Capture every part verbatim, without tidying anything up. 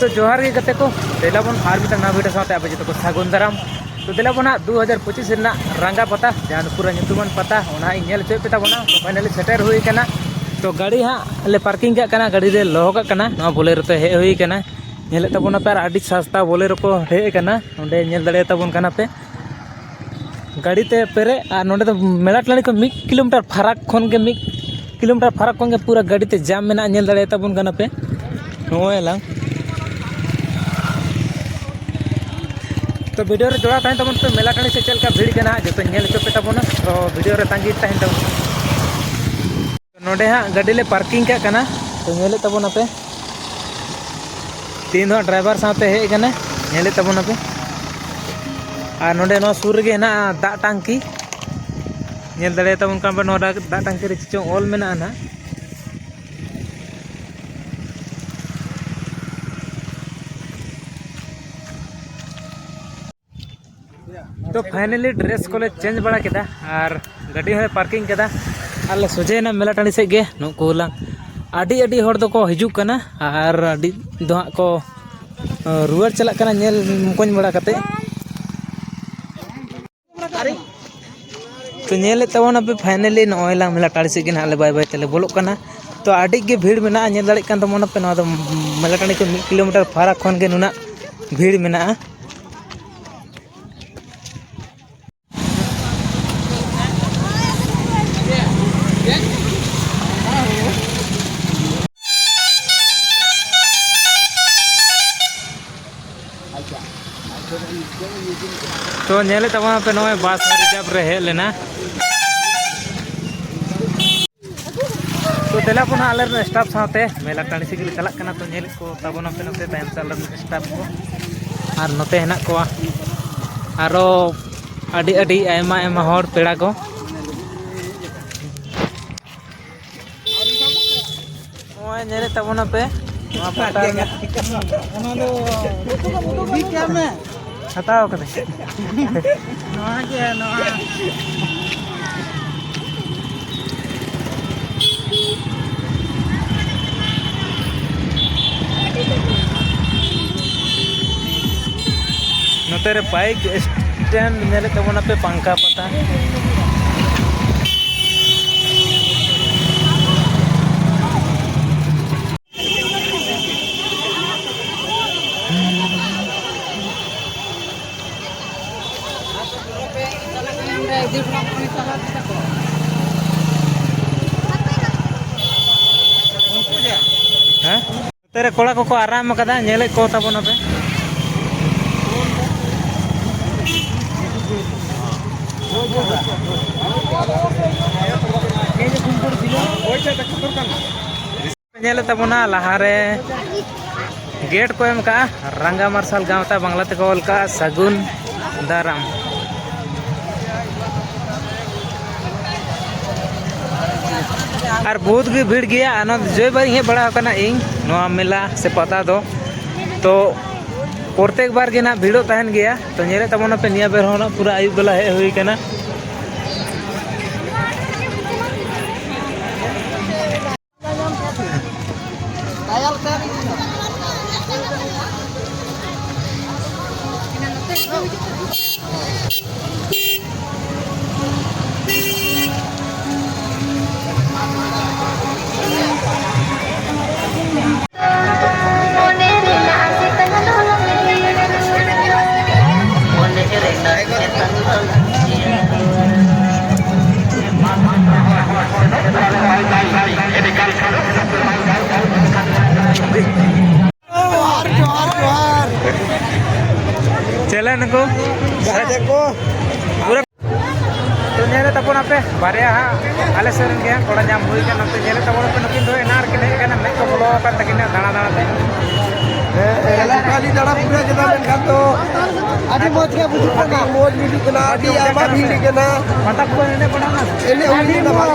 ᱛᱚ ᱡᱚᱦᱟᱨ ᱜᱮ ᱜᱟᱛᱮ ᱠᱚ, ᱫᱮᱞᱟ ᱵᱚᱱ ᱟᱨ ᱢᱤᱫᱴᱟᱝ ᱱᱟᱣᱟ video ᱥᱟᱶᱛᱮ ᱟᱯᱮ ᱡᱚᱛᱚ ᱠᱚ ᱥᱟᱹᱜᱩᱱ ᱫᱟᱨᱟᱢ᱾ ᱛᱚ ᱫᱮᱞᱟ ᱵᱚᱱ ᱦᱟᱸᱜ ᱫᱩ ᱦᱟᱡᱟᱨ ᱯᱚᱸᱪᱤᱥ ᱨᱮᱱᱟᱜ ᱨᱟᱸᱜᱟ ᱯᱟᱛᱟ, ᱡᱟᱦᱟᱸ ᱯᱩᱨᱟᱹ ᱧᱩᱛᱩᱢᱟᱱ ᱯᱟᱛᱟ, ᱚᱱᱟ ᱦᱟᱸᱜ ᱤᱧ ᱧᱮᱞ ᱦᱚᱪᱚᱭᱮᱫ ᱯᱮ ᱛᱟᱵᱚᱱᱟ᱾ ᱛᱚ finally ᱥᱮᱴᱮᱨ ᱦᱩᱭ ᱟᱠᱟᱱᱟ᱾ ᱛᱚ ᱜᱟᱹᱰᱤ ᱦᱟᱸᱜ ᱞᱮ parking ᱠᱟᱜ ᱠᱟᱱᱟ, ᱜᱟᱹᱰᱤ ᱞᱮ ᱞᱚᱦᱚ ᱠᱟᱜ ᱠᱟᱱᱟ, ᱱᱚᱣᱟ Bolero ᱛᱮ ᱦᱮᱡ ᱦᱩᱭ ᱟᱠᱟᱱᱟ᱾ ᱧᱮᱞᱮᱫ ᱛᱟᱵᱚᱱᱟᱯᱮ ᱟᱨ ᱟᱹᱰᱤ ᱥᱟᱥᱛᱟ Bolero ᱠᱚ ᱦᱮᱡ ᱟᱠᱟᱱᱟ, ᱱᱚᱸᱰᱮ ᱧᱮᱞ ᱫᱟᱲᱮᱭᱟᱛᱟᱵᱚᱱ ᱠᱟᱱᱟ ᱯᱮ᱾ ᱜᱟᱹᱰᱤ ᱛᱮ ᱯᱮᱨᱮᱡ᱾ ᱟᱨ ᱱᱚᱸᱰᱮ ᱫᱚ ᱢᱮᱞᱟ ᱴᱟᱺᱰᱤ ᱠᱷᱚᱱ ᱢᱤᱫ ᱠᱤᱞᱳᱢᱤᱴᱟᱨ ᱯᱷᱟᱨᱟᱠ ᱠᱷᱚᱱ ᱜᱮ, ᱢᱤᱫ ᱠᱤᱞᱳᱢᱤᱴᱟᱨ ᱯᱷᱟᱨᱟᱠ ᱠᱷᱚᱱ ᱜᱮ ᱯᱩᱨᱟᱹ ᱜᱟᱹᱰᱤ ᱛᱮ ᱡᱟᱢ ᱢᱮᱱᱟᱜᱼᱟ, ᱧᱮᱞ ᱫᱟᱲᱮᱭᱟᱛᱟᱵᱚᱱ ᱠᱟᱱᱟ ᱯᱮ᱾ ᱱᱚᱜᱼᱚᱭ ᱞᱟᱝ᱾ ᱛᱚ video ᱨᱮ ᱡᱚᱲᱟᱣ ᱛᱟᱦᱮᱱ ᱛᱟᱵᱚᱱ ᱯᱮ, ᱢᱮᱞᱟ ᱴᱟᱺᱰᱤ ᱥᱮᱫ ᱪᱮᱫ ᱞᱮᱠᱟ ᱵᱷᱤᱲ ᱠᱟᱱᱟ ᱦᱟᱸᱜ, ᱡᱚᱛᱚᱧ ᱧᱮᱞ ᱦᱚᱪᱚ ᱯᱮ ᱛᱟᱵᱚᱱᱟ᱾ ᱛᱚ video ᱨᱮ ᱛᱟᱺᱜᱤ ᱛᱟᱦᱮᱱ ᱛᱟᱵᱚᱱ᱾ ᱱᱚᱸᱰᱮ ᱦᱟᱸᱜ ᱜᱟᱹᱰᱤ ᱞᱮ parking ᱠᱟᱜ ᱠᱟᱱᱟ, ᱛᱚ ᱧᱮᱞᱮᱫ ᱛᱟᱵᱚᱱᱟᱯᱮ᱾ ᱛᱮᱦᱮᱧ ᱫᱚ ᱦᱟᱸᱜ driver ᱥᱟᱶᱛᱮ ᱦᱮᱡ ᱟᱠᱟᱱᱟ, ᱧᱮᱞᱮᱫ ᱛᱟᱵᱚᱱᱟᱯᱮ᱾ ᱟᱨ ᱱᱚᱸᱰᱮ ᱱᱚᱣᱟ ᱥᱩᱨ ᱨᱮᱜᱮ ᱦᱮᱱᱟᱜᱼᱟ ᱫᱟᱜ ᱴᱟᱝᱠᱤ, ᱧᱮᱞ ᱫᱟᱲᱮᱭᱟᱛᱟᱵᱚᱱ ᱠᱟᱱ ᱯᱮ, ᱱᱚᱣᱟ ᱫᱟᱜ ᱴᱟᱝᱠᱤ ᱨᱮ ᱪᱮᱫ ᱪᱚᱝ ᱚᱞ ᱢᱮᱱᱟᱜᱼᱟ ᱱᱟᱦᱟᱜ᱾ ᱛᱚ finally dress ᱠᱚᱞᱮ change ᱵᱟᱲᱟ ᱠᱮᱫᱟ ᱟᱨ ᱜᱟᱹᱰᱤ ᱦᱚᱸᱞᱮ parking ᱠᱮᱫᱟ ᱟᱨ ᱞᱮ ᱥᱚᱡᱷᱮᱭᱮᱱᱟ ᱢᱮᱞᱟ ᱴᱟᱺᱰᱤ ᱥᱮᱫ ᱜᱮ᱾ ᱱᱩᱠᱩ ᱦᱚᱞᱟᱝ ᱟᱹᱰᱤ ᱟᱹᱰᱤ ᱦᱚᱲ ᱫᱚᱠᱚ ᱦᱤᱡᱩᱜ ᱠᱟᱱᱟ ᱟᱨ ᱟᱹᱰᱤ ᱫᱚ ᱦᱟᱸᱜ ᱠᱚ ᱨᱩᱣᱟᱹᱲ ᱪᱟᱞᱟᱜ ᱠᱟᱱᱟ, ᱧᱮᱞ ᱢᱚᱠᱚᱧ ᱵᱟᱲᱟ ᱠᱟᱛᱮ᱾ ᱛᱚ ᱧᱮᱞᱮᱫ ᱛᱟᱵᱚᱱᱟᱯᱮ finally ᱱᱚᱜᱼᱚᱭ ᱞᱟᱝ ᱢᱮᱞᱟ ᱴᱟᱺᱰᱤ ᱥᱮᱫ ᱜᱮ ᱱᱟᱦᱟᱜ ᱞᱮ ᱵᱟᱭ ᱵᱟᱭ ᱛᱮᱞᱮ ᱵᱚᱞᱚᱜ ᱠᱟᱱᱟ᱾ ᱛᱚ ᱟᱹᱰᱤ ᱜᱮ ᱵᱷᱤᱲ ᱢᱮᱱᱟᱜᱼᱟ, ᱧᱮᱞ ᱫᱟᱲᱮᱭᱟᱜ ᱠᱟᱱ ᱛᱟᱵᱚᱱᱟᱯᱮ, ᱱᱚᱣᱟ ᱫᱚ ᱢᱮᱞᱟ ᱴᱟᱺᱰᱤ ᱠᱷᱚᱱ ᱢᱤᱫ ᱠᱤᱞᱳᱢᱤᱴᱟᱨ ᱯᱷᱟᱨᱟᱠ ᱠᱷᱚᱱ ᱜᱮ ᱱᱩᱱᱟᱹᱜ ᱵᱷᱤᱲ ᱢᱮᱱᱟᱜᱼᱟ᱾ ᱛᱚ ᱧᱮᱞᱮᱫ ᱛᱟᱵᱚᱱᱟᱯᱮ ᱱᱚᱜᱼᱚᱭ ᱵᱟᱥ reserve ᱨᱮ ᱦᱮᱡ ᱞᱮᱱᱟ᱾ ᱛᱚ ᱫᱮᱞᱟ ᱵᱚᱱ ᱦᱟᱸᱜ ᱟᱞᱮ ᱨᱮᱱ staff ᱥᱟᱶᱛᱮ ᱢᱮᱞᱟ ᱴᱟᱺᱰᱤ ᱥᱮᱫ ᱜᱮᱞᱮ ᱪᱟᱞᱟᱜ ᱠᱟᱱᱟ᱾ ᱛᱚ ᱧᱮᱞᱮᱫ ᱠᱚ ᱛᱟᱵᱚᱱᱟᱯᱮ ᱱᱚᱛᱮ ᱛᱟᱭᱚᱢ ᱥᱮᱫ ᱟᱞᱮ ᱨᱮᱱ staff ᱠᱚ, ᱟᱨ ᱱᱚᱛᱮ ᱦᱮᱱᱟᱜ ᱠᱚᱣᱟ ᱟᱨᱚ ᱟᱹᱰᱤ ᱟᱹᱰᱤ ᱟᱭᱢᱟ ᱟᱭᱢᱟ ᱦᱚᱲ ᱯᱮᱲᱟ ᱠᱚ᱾ ᱧᱮᱞᱮᱫ ᱛᱟᱵᱚᱱᱟ ᱯᱮ ᱱᱚᱣᱟ ᱯᱟᱛᱟ ᱨᱮᱱᱟᱜ ᱚᱱᱟ ᱫᱚ ᱤᱫᱤ ᱠᱟᱜ ᱢᱮ᱾ ᱦᱟᱛᱟᱣ ᱠᱟᱫᱟᱹᱧ᱾ ᱱᱚᱣᱟ ᱜᱮ, ᱱᱚᱣᱟ᱾ ᱱᱚᱛᱮ ᱨᱮ ᱵᱟᱭᱤᱠ ᱥᱴᱮᱱᱰ ᱧᱮᱞᱮᱫ ᱛᱟᱵᱚᱱᱟᱯᱮ, ᱯᱟᱝᱠᱟ ᱯᱟᱛᱟ᱾ ᱦᱮᱸ? ᱱᱚᱛᱮ ᱨᱮ ᱠᱚᱲᱟ ᱠᱚᱠᱚ ᱟᱨᱟᱢ ᱟᱠᱟᱫᱟ, ᱧᱮᱞᱮᱫ ᱠᱚ ᱛᱟᱵᱚᱱᱟᱯᱮ᱾ ᱧᱮᱞᱮᱫ ᱛᱟᱵᱚᱱᱟ ᱞᱟᱦᱟᱨᱮ ᱜᱮᱴ ᱠᱚ ᱮᱢ ᱠᱟᱜᱼᱟ, ᱨᱟᱸᱜᱟ ᱢᱟᱨᱥᱟᱞ ᱜᱟᱶᱛᱟ, ᱵᱟᱝᱞᱟ ᱛᱮᱠᱚ ᱚᱞ ᱠᱟᱜᱼᱟ ᱥᱟᱹᱜᱩᱱ ᱫᱟᱨᱟᱢ᱾ ᱟᱨ ᱵᱚᱦᱩᱛ ᱜᱮ ᱵᱷᱤᱲ ᱜᱮᱭᱟ᱾ ᱟᱨ ᱱᱚᱣᱟ ᱡᱚᱭ ᱵᱟᱨ ᱤᱧ ᱦᱮᱡ ᱵᱟᱲᱟ ᱟᱠᱟᱱᱟ ᱤᱧ ᱱᱚᱣᱟ ᱢᱮᱞᱟ ᱥᱮ ᱯᱟᱛᱟ ᱫᱚ, ᱛᱚ ᱯᱨᱚᱛᱮᱠ ᱵᱟᱨ ᱜᱮ ᱱᱟᱜ ᱵᱷᱤᱲᱚᱜ ᱛᱟᱦᱮᱱ ᱜᱮᱭᱟ᱾ ᱛᱚ ᱧᱮᱞᱮᱫ ᱛᱟᱵᱚᱱᱟᱯᱮ ᱱᱤᱭᱟᱹ ᱵᱮᱨ ᱦᱚᱸ ᱱᱟᱜ ᱯᱩᱨᱟᱹ ᱟᱹᱭᱩᱵ ᱵᱮᱞᱟ ᱦᱮᱡ ᱦᱩᱭ ᱠᱟᱱᱟ᱾ ᱡᱚᱦᱟᱨ, ᱡᱚᱦᱟᱨ, ᱡᱚᱦᱟᱨ᱾ ᱪᱮᱞᱮ ᱱᱩᱠᱩ? ᱜᱟᱛᱮ ᱠᱚ᱾ ᱯᱩᱨᱟᱹ ᱛᱚ ᱧᱮᱞᱮᱫ ᱛᱟᱵᱚᱱᱟᱯᱮ ᱵᱟᱨᱭᱟ ᱦᱟᱸᱜ ᱟᱞᱮ ᱥᱮᱫ ᱨᱮᱱ ᱜᱮ ᱦᱟᱸᱜ ᱠᱚᱲᱟ ᱧᱟᱢ ᱦᱩᱭ ᱠᱟᱱᱟ᱾ ᱱᱚᱛᱮ ᱧᱮᱞᱮᱫ ᱛᱟᱵᱚᱱᱟᱯᱮ ᱱᱩᱠᱤᱱ ᱫᱚ ᱮᱱᱟᱱ ᱨᱮᱠᱤᱱ ᱦᱮᱡ ᱠᱟᱱᱟ, ᱢᱮᱫ ᱠᱚ ᱵᱚᱞᱚ ᱟᱠᱟᱱ ᱛᱟᱹᱠᱤᱱᱟ ᱫᱟᱬᱟ ᱫᱟᱬᱟ ᱛᱮ᱾ ᱦᱮᱸ, ᱦᱮᱸ, ᱠᱷᱟᱹᱞᱤ ᱫᱟᱬᱟ ᱯᱩᱨᱟᱹ ᱠᱮᱫᱟ, ᱢᱮᱱᱠᱷᱟᱱ ᱫᱚ ᱟᱹᱰᱤ ᱢᱚᱡᱽ ᱜᱮ ᱵᱩᱡᱩᱜ ᱠᱟᱱᱟ᱾ ᱟᱹᱰᱤ ᱢᱚᱡᱽ ᱵᱩᱡᱩᱜ ᱠᱟᱱᱟ, ᱟᱹᱰᱤ ᱟᱭᱢᱟ ᱵᱷᱤᱲ ᱠᱟᱱᱟ᱾ ᱯᱟᱛᱟ ᱠᱚ ᱮᱱᱮᱡ ᱵᱟᱲᱟ ᱱᱟ? ᱟᱹᱰᱤ ᱢᱚᱡᱽ,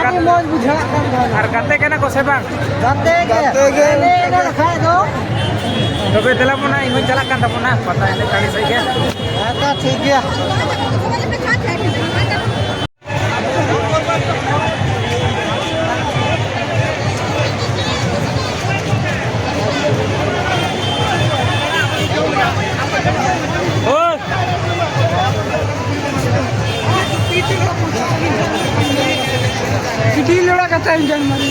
ᱟᱹᱰᱤ ᱢᱚᱡᱽ ᱵᱩᱡᱷᱟᱹᱜ ᱠᱟᱱ ᱛᱟᱦᱮᱱᱟ᱾ ᱟᱨ ᱜᱟᱛᱮ ᱠᱟᱱᱟ ᱠᱚ ᱥᱮ ᱵᱟᱝ? ᱜᱟᱛᱮ ᱜᱮ᱾ ᱜᱟᱛᱮ ᱜᱮ᱾ ᱮᱱᱮᱡ ᱮᱱᱮᱡ ᱠᱷᱟᱡ ᱫᱚ᱾ ᱛᱚᱵᱮ ᱫᱮᱞᱟ ᱵᱚᱱᱟ, ᱤᱧ ᱦᱚᱸᱧ ᱪᱟᱞᱟᱜ ᱠᱟᱱ ᱛᱟᱵᱚᱱᱟ ᱯᱟᱛᱟ ᱮᱱᱮᱡ ᱴᱟᱺᱰᱤ ᱥᱮᱫ ᱜᱮ᱾ ᱦᱮᱸ ᱛᱚ, ᱴᱷᱤᱠ ᱜᱮᱭᱟ᱾ ᱪᱤᱴᱷᱤ ᱞᱚᱲᱟ ᱠᱟᱛᱷᱟ ᱤᱧ ᱡᱟᱱ ᱢᱟᱨᱤ᱾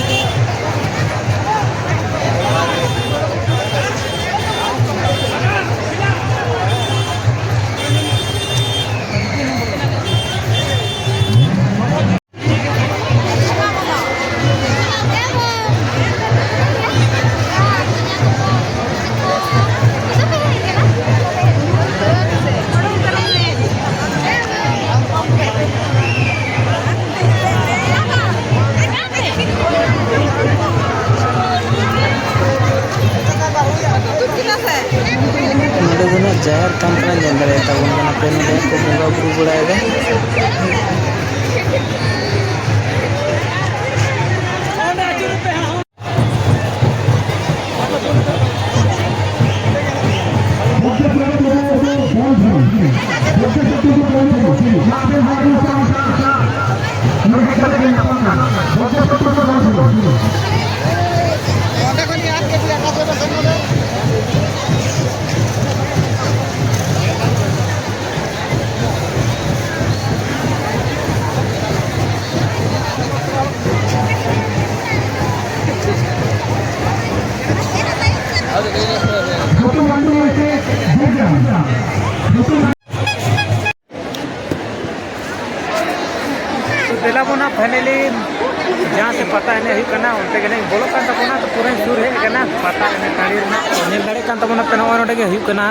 ᱱᱚᱰᱮ ᱫᱚ ᱱᱟᱜ ᱡᱟᱦᱮᱨ ᱛᱷᱟᱱ ᱠᱟᱱᱟ, ᱧᱮᱞ ᱫᱟᱲᱮᱭᱟᱛᱟ ᱵᱚᱱ ᱠᱟᱱᱟ ᱯᱮ ᱱᱚᱰᱮ ᱠᱚ ᱵᱚᱸᱜᱟ ᱵᱩᱨᱩ ᱵᱟᱲᱟᱭᱮᱫᱟ᱾ ᱛᱚ ᱫᱮᱞᱟ ᱵᱚᱱᱟ, finally ᱡᱟᱦᱟᱸ ᱥᱮᱫ ᱯᱟᱛᱟ ᱮᱱᱮᱡ ᱦᱩᱭᱩᱜ ᱠᱟᱱᱟ, ᱚᱱᱛᱮ ᱜᱮ ᱱᱟᱜ ᱤᱧ ᱵᱚᱞᱚᱜ ᱠᱟᱱ ᱛᱟᱵᱚᱱᱟ᱾ ᱛᱚ ᱯᱩᱨᱟᱹᱧ ᱥᱩᱨ ᱦᱮᱡ ᱟᱠᱟᱱᱟ ᱯᱟᱛᱟ ᱮᱱᱮᱡ ᱴᱟᱺᱰᱤ ᱨᱮᱱᱟᱜ᱾ ᱛᱚ ᱧᱮᱞ ᱫᱟᱲᱮᱭᱟᱜ ᱠᱟᱱ ᱛᱟᱵᱚᱱᱟ ᱯᱮ, ᱱᱚᱜᱼᱚᱭ ᱱᱚᱰᱮ ᱜᱮ ᱦᱩᱭᱩᱜ ᱠᱟᱱᱟ᱾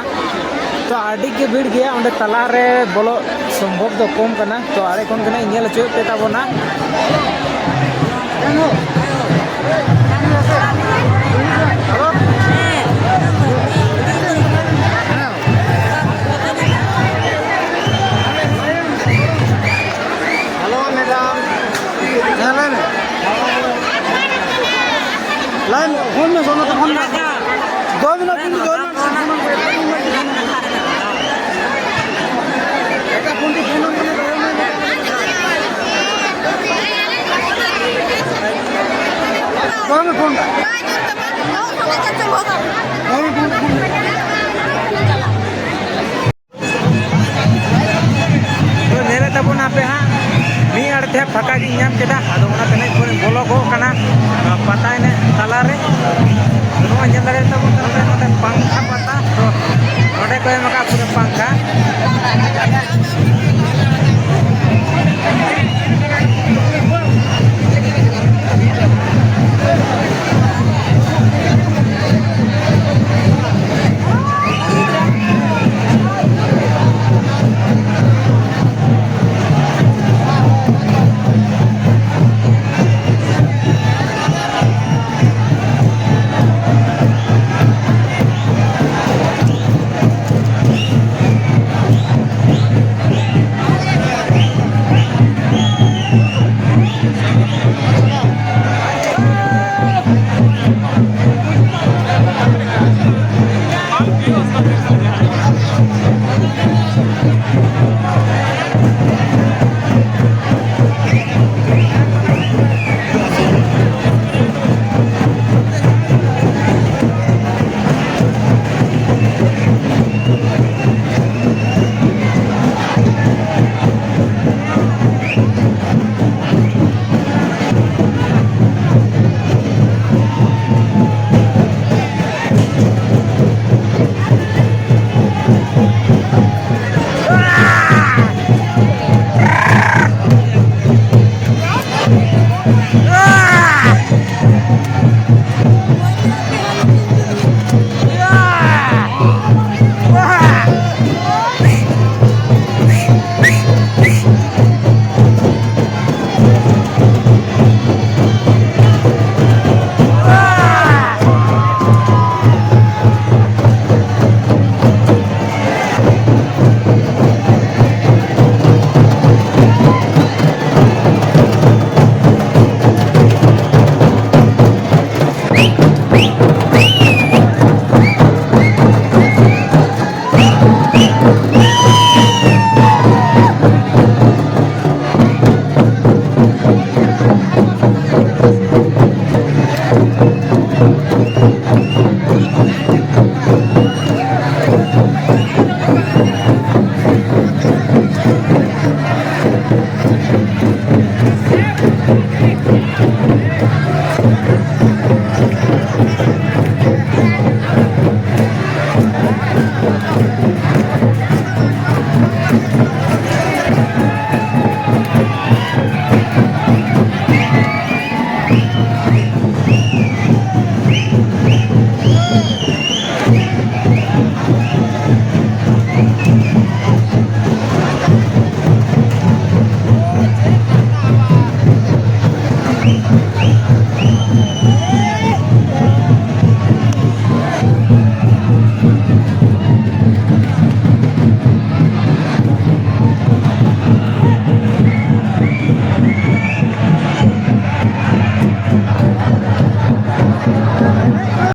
ᱛᱚ ᱟᱹᱰᱤ ᱜᱮ ᱵᱷᱤᱲ ᱜᱮᱭᱟ, ᱚᱸᱰᱮ ᱛᱟᱞᱟ ᱨᱮ ᱵᱚᱞᱚᱜ ᱥᱚᱢᱵᱷᱚᱵ ᱫᱚ ᱠᱚᱢ ᱠᱟᱱᱟ᱾ ᱛᱚ ᱟᱲᱮ ᱠᱷᱚᱱ ᱜᱮ ᱱᱟᱜ ᱤᱧ ᱧᱮᱞ ᱦᱚᱪᱚᱭᱮᱫ ᱯᱮ ᱛᱟᱵᱚᱱᱟ᱾ ᱯᱷᱳᱱ ᱢᱮ, ᱥᱚᱱᱚᱛ ᱯᱷᱳᱱ ᱢᱮ᱾ ᱫᱚᱥ ᱢᱤᱱᱤᱴ ᱯᱷᱳᱱ ᱢᱮ, ᱫᱚᱥ ᱢᱤᱱᱤᱴ ᱯᱷᱳᱱ ᱢᱮ᱾ ᱮᱴᱟᱜ ᱯᱷᱳᱱ ᱛᱮ ᱯᱷᱳᱱ ᱢᱮ᱾ ᱫᱚᱥ ᱢᱤᱱᱤᱴ ᱯᱷᱳᱱ ᱢᱮ᱾ ᱫᱚᱥ ᱢᱤᱱᱤᱴ ᱯᱷᱳᱱ ᱢᱮ᱾ ᱛᱚ, ᱧᱮᱞᱮᱫ ᱛᱟᱵᱚᱱ ᱟᱯᱮ ᱦᱟᱸᱜ, ᱢᱤᱫ ᱟᱲᱮ ᱛᱮ ᱯᱷᱟᱸᱠᱟ ᱜᱤᱧ ᱧᱟᱢ ᱠᱮᱫᱟ, ᱟᱫᱚ ᱚᱱᱟᱛᱮ ᱱᱤᱛ ᱵᱚᱱ ᱵᱚᱞᱚ ᱠᱚᱜ ᱠᱟᱱᱟ, ᱟᱸ, ᱯᱟᱛᱟ ᱮᱱᱮᱡ ᱛᱟᱞᱟᱨᱮ᱾ ᱱᱚᱣᱟ ᱧᱮᱞ ᱫᱟᱲᱮᱭᱟᱜ ᱛᱟᱵᱚᱱ ᱠᱟᱱᱟ ᱯᱮ, ᱱᱚᱛᱮ ᱯᱟᱝᱠᱷᱟ ᱯᱟᱛᱟ, ᱛᱚ, ᱱᱚᱰᱮ ᱠᱚ ᱮᱢ ᱟᱠᱟᱫ ᱯᱩᱨᱟᱹ ᱯᱟᱝᱠᱷᱟ᱾